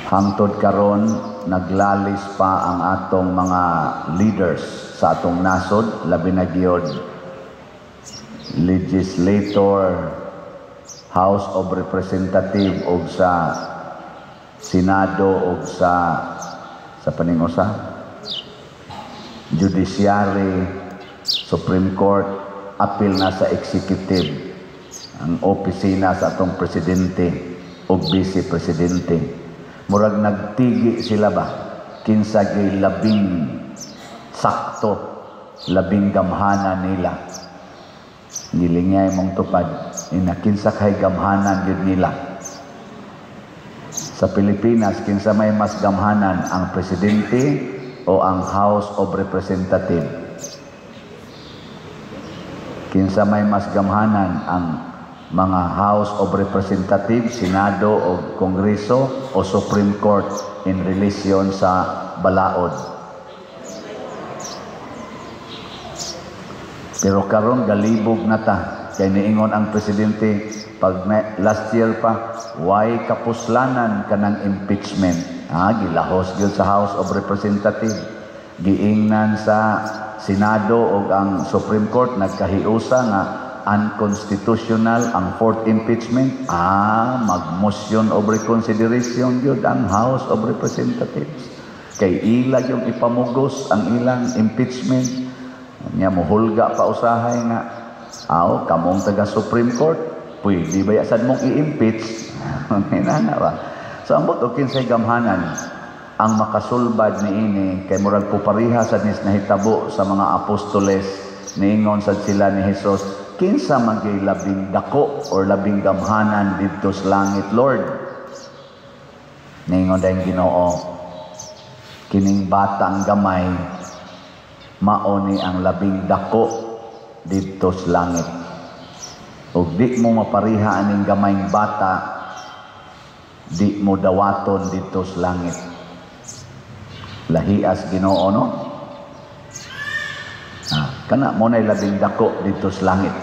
Hangtod karon naglalis pa ang atong mga leaders sa atong nasod, labi na gyud legislator, House of Representative o sa Senado o sa paningusa, Judiciary, Supreme Court, apil na sa executive, ang opisina sa atong presidente o vice presidente. Murag nagtigi sila ba? Kinsa gyud labing sakto, labing gamhana nila. Gilingay mong tupad, ina kinsa kay gamhanan gyud nila. Sa Pilipinas, kinsa may mas gamhanan, ang presidente o ang House of Representative? Kinsa may mas gamhanan, ang mga House of Representatives, Senado o Kongreso o Supreme Court in relation sa balaod? Pero karon galibog na ta kay niingon ang presidente pag last year pa, why kapuslanan kanang impeachment? Ah, gilahos gyud sa House of Representatives. Giingnan sa Senado ug ang Supreme Court, nagkahiusa nga unconstitutional ang fourth impeachment. Ah, mag-motion of reconsideration gyud ang House of Representatives. Kay ila yung ipamugos ang ilang impeachment. Nya muhulga pa usahay nga, aw, kamong taga Supreme Court, pwede ba sad mong i-impeach? Inana ba? So ambot og kinsay gamhanan ang makasulbad niini, kay murag pupariha sad nis nahitabo sa mga apostoles. Niingon sad sila ni Jesus, "Kinsa man gyud labing dako or labing gamhanan didto sa langit, Lord?" Niingon dayon Ginoo, "Kining batang gamay mao ni ang labing dako didto sa langit. Ug di mo mapariha aning gamayng bata, di mo dawaton didto sa langit." Lahias Ginoo, no? Ah, kana mo na'y labing dako didto sa langit.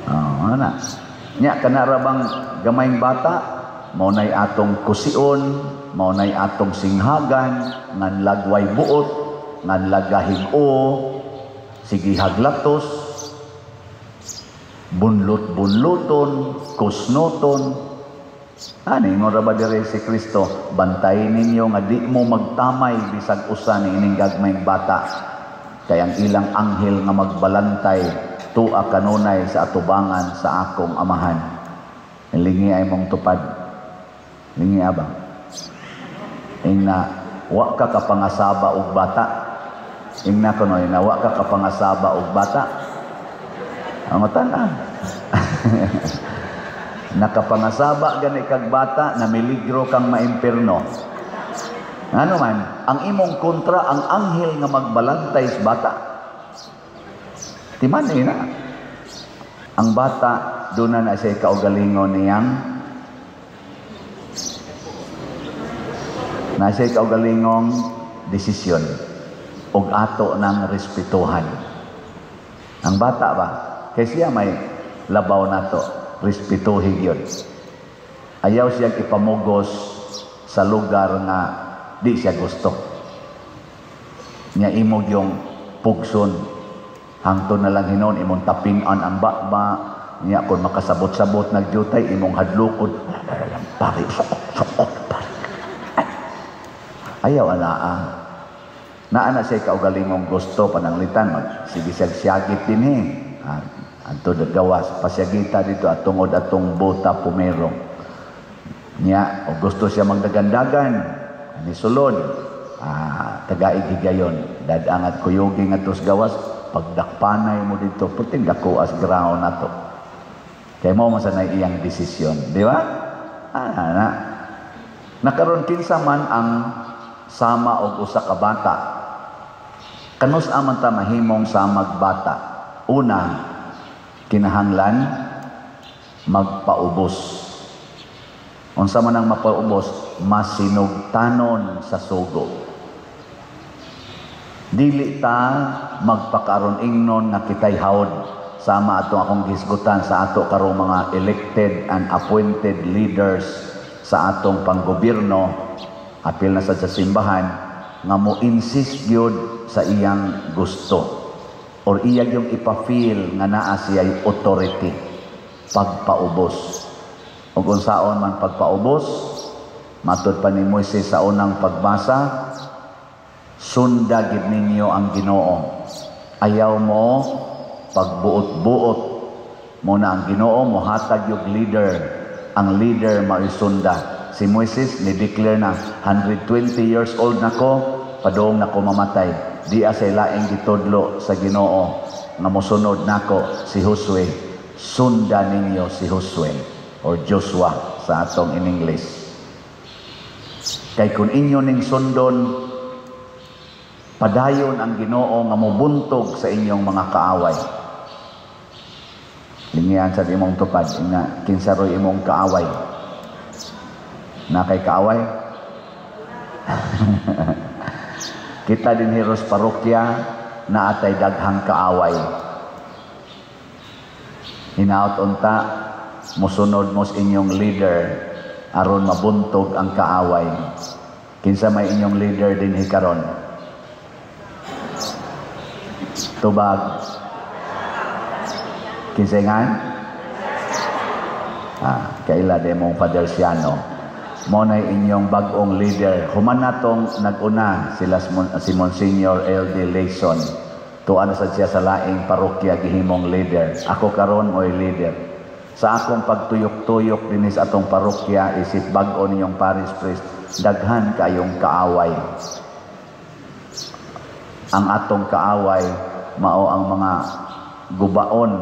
Ah, ana. Nya kana ra bang gamayng bata, mao na'y atong kusion, mao na'y atong singhagan, ngan lagway buot, ngan lagahig-o, sige haglatos, bunlot-bunloton, kusnoton. Ani ingon ra ba dire si Kristo, "Bantayin ninyo nga di mo magtamay bisag usa ni ining gagmayng bata, kay ang ilang anghel nga magbalantay tua kanunay sa atubangan sa akong Amahan." Lingi ay mong tupad. Lingi ba? Ingna, wa ka kapangasaba og bata. Ingna kuno, na wa ka kapangasaba og bata. Ang tan-an. Nakapangasaba gani kag bata, na miligro kang maimpirno. Ano man, ang imong kontra ang anghel nga magbalantay sa bata. Timan na. Ang bata, doon na na siya kaugalingon niyang na siya kaugalingong desisyon og ato ng respetuhan. Ang bata ba? Kay siya may labaw nato, respetuhin yun. Ayaw siya ipamugos sa lugar nga di siya gusto. Nya imog yung pugson. Hangtod na lang hinon imong tapinan ang baba, nya kung makasabot-sabot nagdyutay imong hadlokon. Pare, sukot, sukot, pare. Ayaw anaa. Naa na siya kaugalingong gusto pananglitan mag sige siya siyagit din eh. Ah, anto gawas pasyagita dito at tungod atong bota pumero. Nya o gusto siya magdagandagan ani sulod. Ah, tagaig higayon dadangat kuyugi nga tos gawas pagdakpanay mo dito puting dako as ground nato. Kay mo masanay iyang desisyon, di ba? Ah, na. Nakaron kinsa man ang sama og usa ka bata. Kanus aman ta mahimong samag bata? Una, kinahanglan magpaubos. Unsa man ang mapaubos? Masinugtanon sa sugo. Dili ta magpakaron ingnon nga kitay hawod, sama atong akong gisgutan sa ato karong mga elected and appointed leaders sa atong panggobyerno, apil na sad sa simbahan, nga mo insist gyud sa iyang gusto or iya yung ipa-feel nga naa siya'y authority, pagpaubos. Ug unsaon man pagpaubos? Matud pa ni Moises sa unang pagbasa, sunda gid ninyo ang Ginoo. Ayaw mo pagbuot-buot mo na ang Ginoo mohatag yung leader. Ang leader mao'y sunda. Si Moises ni declare na, "120 years old na ko, padung na ko mamatay." Di sa laing gitudlo sa Ginoo nga mosunod nako si Josue. Sunda ninyo si Josue or Joshua sa atong in English. Kay kung inyo ning sundon, padayon ang Ginoo nga mobuntog sa inyong mga kaaway. Lingian sa imong tupad nga, kinsa roy imong kaaway? Na kay kaaway? Kita din hiros parokya na atay daghang kaaway. Hinaot unta mosunod mo sa inyong leader aron mabuntog ang kaaway. Kinsa may inyong leader dinhi karon? Tubag. Kinsa nga? Ah, kaila de mong Father Siano. Mo na inyong bag-ong leader. Human natong nag-una sila si Monsignor L.D. Layson. Tuan na sad siya sa laing parokya gihimong leader. Ako karon mo'y leader. Sa akong pagtuyok-tuyok dinhi sa atong parokya isip bag-o ninyong parish priest, daghan kayong kaaway. Ang atong kaaway mao ang mga gubaon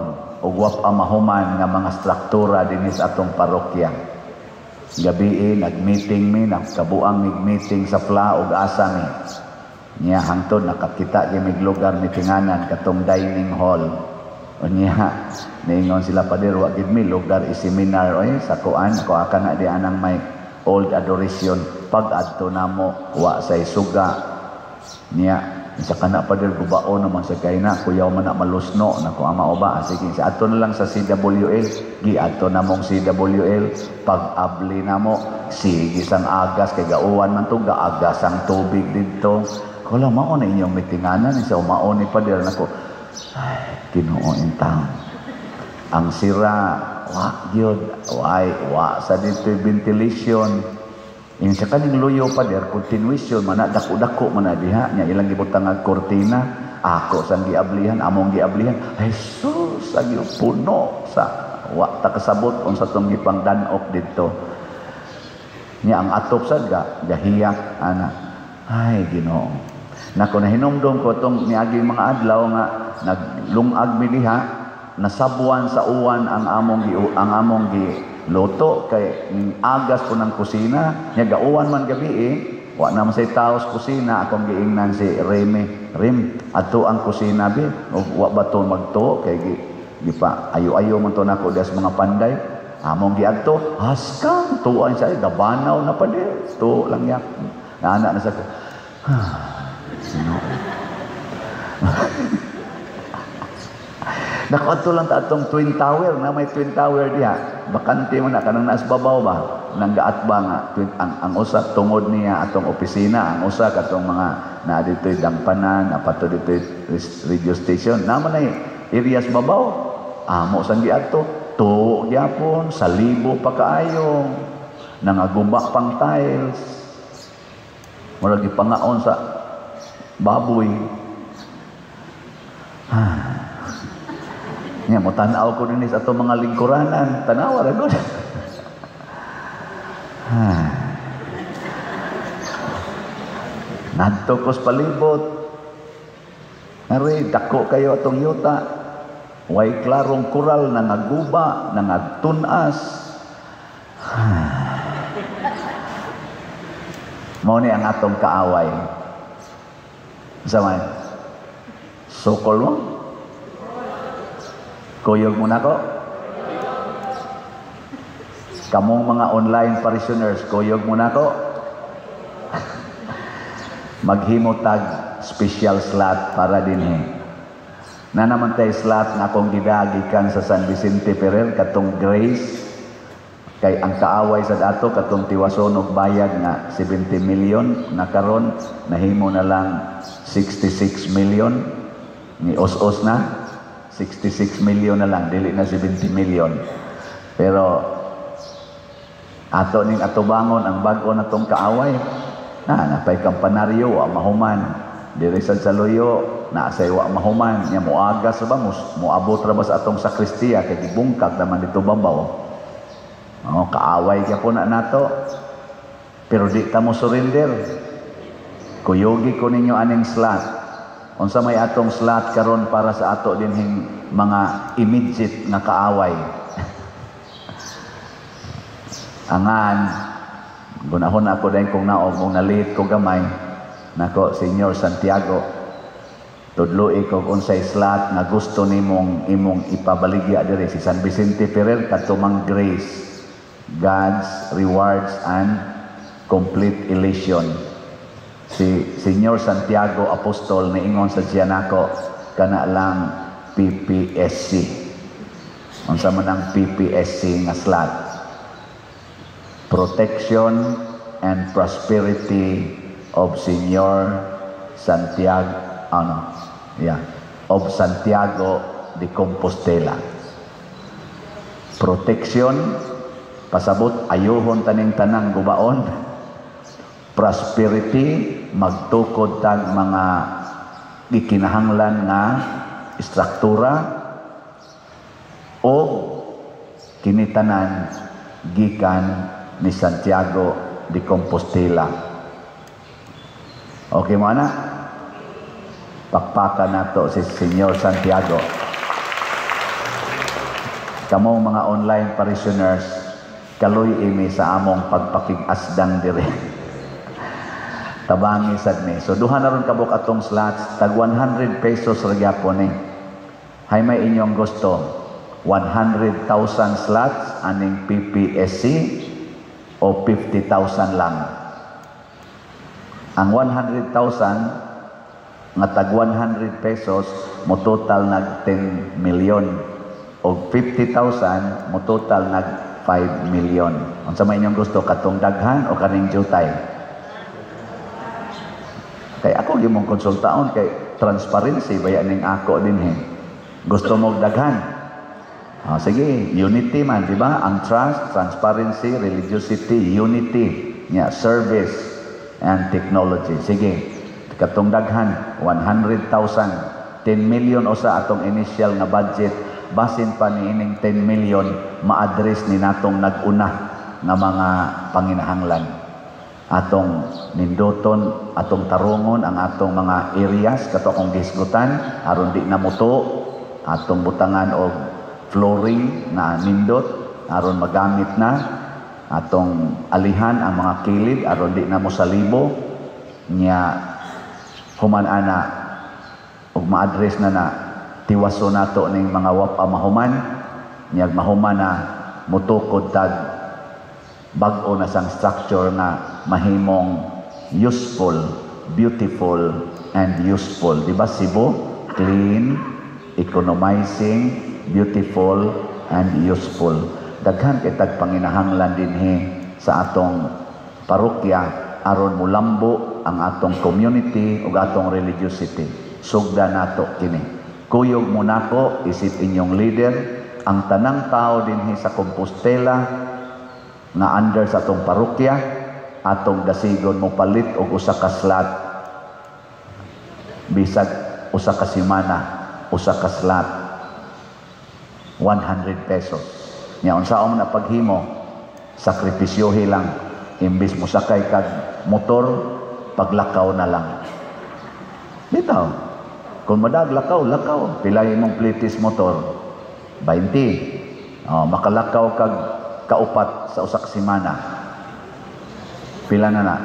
ug wa pa mahuman nga mga struktura dinhi sa atong parokya. Gabii nag-meeting mi, nagkabuang mig-meeting sa PLA ug asa mi. Nya hangtod nakakita gyud mig lugar mitinganan, katong dining hall. Unya niingon sila, "Pader, wa gid mi lugar i-seminar oy sa kuan ko aka na di anang may old adoration." Pag adto namo, wa say suga. Niya isa kana, "Pader, gubaon naman sa kay na kuyaw man na malusno nako ama o ba." Ah, sige, sa ato na lang sa CWL. Giadto namong CWL, pag abli namo, sige sang agas kay gauwan man to, gaagas ang tubig didto. Kula mao na inyong mitinganan sa mao ni pader nako. Ay, Ginoo in town. Ang sira wa gyud, way wa sa dito ventilation. In sa kaning luyo, pader, continuation man na, dako-dako man na diha. Nya ilang gibutang ang kortina, ako sang giablihan, among giablihan. Ay sus, agyo puno sa wa ta kasabot unsa tong gipangdanok didto. Nya ang atop sad ga gahiyak ana. Ay, Ginoo. Nako, nahinumdom ko tong niaging mga adlaw nga naglungag mi diha, nasabwan sa uwan ang among gi luto kay ning agas po ng kusina. Nya gauwan man gabi eh, wa naman say tao sa kusina. Akong giingnan si Remy, "Rem, adto ang kusina bi, ug wa ba to magtuo kay gi gipa ayo-ayo man to nako das mga panday." Among giadto, haskang tuan siya, gabanaw na pa di to lang yak naana na sa ko. Sino? Nakaadto lang ta atong Twin Tower, na may Twin Tower diha. Bakante mo na kanang naas babaw ba? Nang gaatba nga twin, ang usa tungod niya atong opisina, ang usa katong mga naa dito'y dangpanan, apato dito'y radio station. Naman ay areas babaw. Amo sang giadto, tuo gyapon, salibo pa kaayo. Nangaguba pang tiles. Murag gipangaon sa baboy. Nya mo tan-aw ko dinhi sa atong mga lingkuranan, tanawa ra gud. Nadto ko sa palibot. Ngari dako kayo atong yuta. Way klarong kural, nangaguba, nangagtunas. Mao ni ang atong kaaway. Sa man? Sukol mo? Kuyog mo na ko? Kamong mga online parishioners, kuyog mo na ko? Maghimo tag special slot para dinhi. Na naman tay slot na akong gidagikan sa San Vicente Ferrer katong Grace. Kay ang kaaway sa dato katong tiwason og bayad nga 70 million na karon nahimo na lang 66 million, ni os-os na 66 million na lang, dili na 70 million. Pero ato ning atubangon ang bag-o natong kaaway na napay kampanaryo wa mahuman diri sa Saluyo na say wa mahuman nya moagas ba, moabot ra ba sa atong sakristiya kay gibungkag naman dito babaw. Oh, kaaway gyapon na nato. Pero di ta mo surrender. Kuyugi ko ninyo aning slot. Unsa may atong slot karon para sa ato dinhing mga immediate nga kaaway? Angan gunahon ako dahil kung naog kung nalit ko gamay nako, Senyor Santiago, tudloi ko unsay slot nga gusto nimong imong ipabaligya diri. Si San Vicente Ferrer, kadto mang grace, God's rewards and complete elation. Si Senyor Santiago Apostol, niingon sa siya nako kana lang PPSC. Unsa man ang PPSC nga slot? Protection and prosperity of Senyor Santiago, ano, yeah, of Santiago de Compostela. Protection, pasabot ayuhon taning tanang gubaon. Prosperity, magtukod tag mga gikinahanglan nga istruktura, o kinitanan gikan ni Santiago de Compostela. Okay mo ana? Pakpakan nato si Senyor Santiago. Kamong mga online parishioners, kaloy imi sa among pagpakig-asdang diri. Tabangi sad ni. So duha na ron kabuk atong slots, tag 100 pesos ra gyapon ni. Hay may inyong gusto, 100,000 slots aning PPSC o 50,000 lang? Ang 100,000 nga tag 100 pesos mo total nag 10 million, og 50,000 mo total nag 5 million. Unsa may inyong gusto, katong daghan o kaning jutay? Kay ako gimong konsultaon kay transparency baya ning ako dinhi. Gusto mo daghan? Ah, sige, unity man, di ba? Ang trust, transparency, religiosity, unity, nya service and technology. Sige, katong daghan, 100,000, 10 million usa atong initial nga budget. Basin pa ni ining 10 million ma-address ni natong nag-una nga mga panginahanglan. Atong ninduton, atong tarungon ang atong mga areas kato akong gisgutan aron di na muto, atong butangan og flooring na nindot aron magamit na, atong alihan ang mga kilid aron di na mo salibo nya. Human ana ug ma-address na na, tiwaso nato ning mga wapa mahuman nya, mahuman na, mutukod tag bag-o na sang structure nga mahimong useful, beautiful and useful. Di ba Cebu? Clean, economizing, beautiful and useful. Daghan kay tag panginahanglan dinhi sa atong parokya aron mulambo ang atong community ug atong religiosity. Sugda nato kini. Kuyog mo nako isip inyong leader, ang tanang tao dinhi sa Compostela nga under sa atong parokya, atong dasigon mo palit og usa ka slot bisag usa ka semana, usa ka slot 100 pesos nya. Unsaon na paghimo? Sakripisyohi lang. Imbis mo sakay kag motor, paglakaw na lang bitaw. Kung madag lakaw, lakaw. Pila imong plitis motor? 20. Oh, makalakaw kag kaupat sa usa ka semana, pila na na?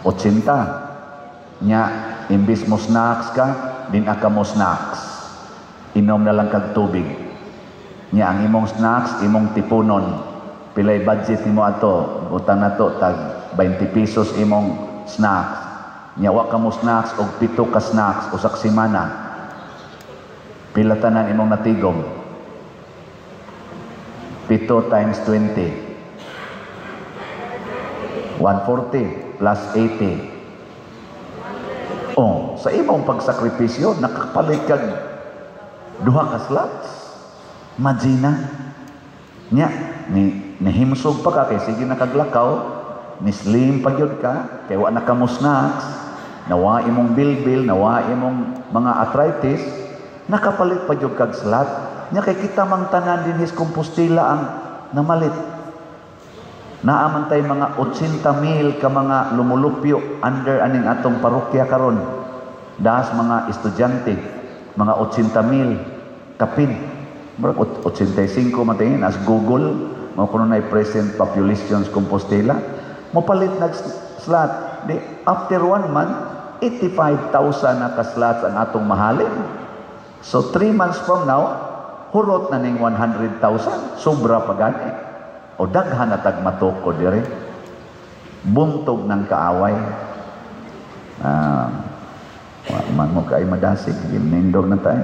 80. Nya imbis mo snacks ka, din ka mo snacks, inom na lang kag tubig. Nya ang imong snacks imong tipunon. Pilay budget nimo ato? Butang nato tag 20 pesos imong snacks. Nya wa ka mo snacks og 7 ka snacks usa ka semana, pila tanan imong natigom? 7 times 20. 140 plus 80. Oh, sa imong pagsakripisyo, nakapalit kag duha ka slots. Imagine nya, ni nihimsog pa ka kay sige na kaglakaw, ni slim pa gyud ka, kay wa na ka mo snacks, nawa imong bilbil, nawa imong mga arthritis, nakapalit pa gyud kag slot. Nya kay kita mang tanan dinhi sa Compostela ang namalit. Naa man tay mga 80 mil ka mga lumulupyo under aning atong parokya karon. Das mga estudyante, mga 80 mil kapin. Murag 85 man tingin as Google mao kuno nay present population sa Compostela. Mopalit nag slot. Di after one month, 85,000 na ka slots ang atong mahalin. So 3 months from now, hurot na ning 100,000. Sobra pa gani. O daghan na tag matukod dire. Buntog ng kaaway. Ah, wa man mo kay madasig, ginindog na tayo.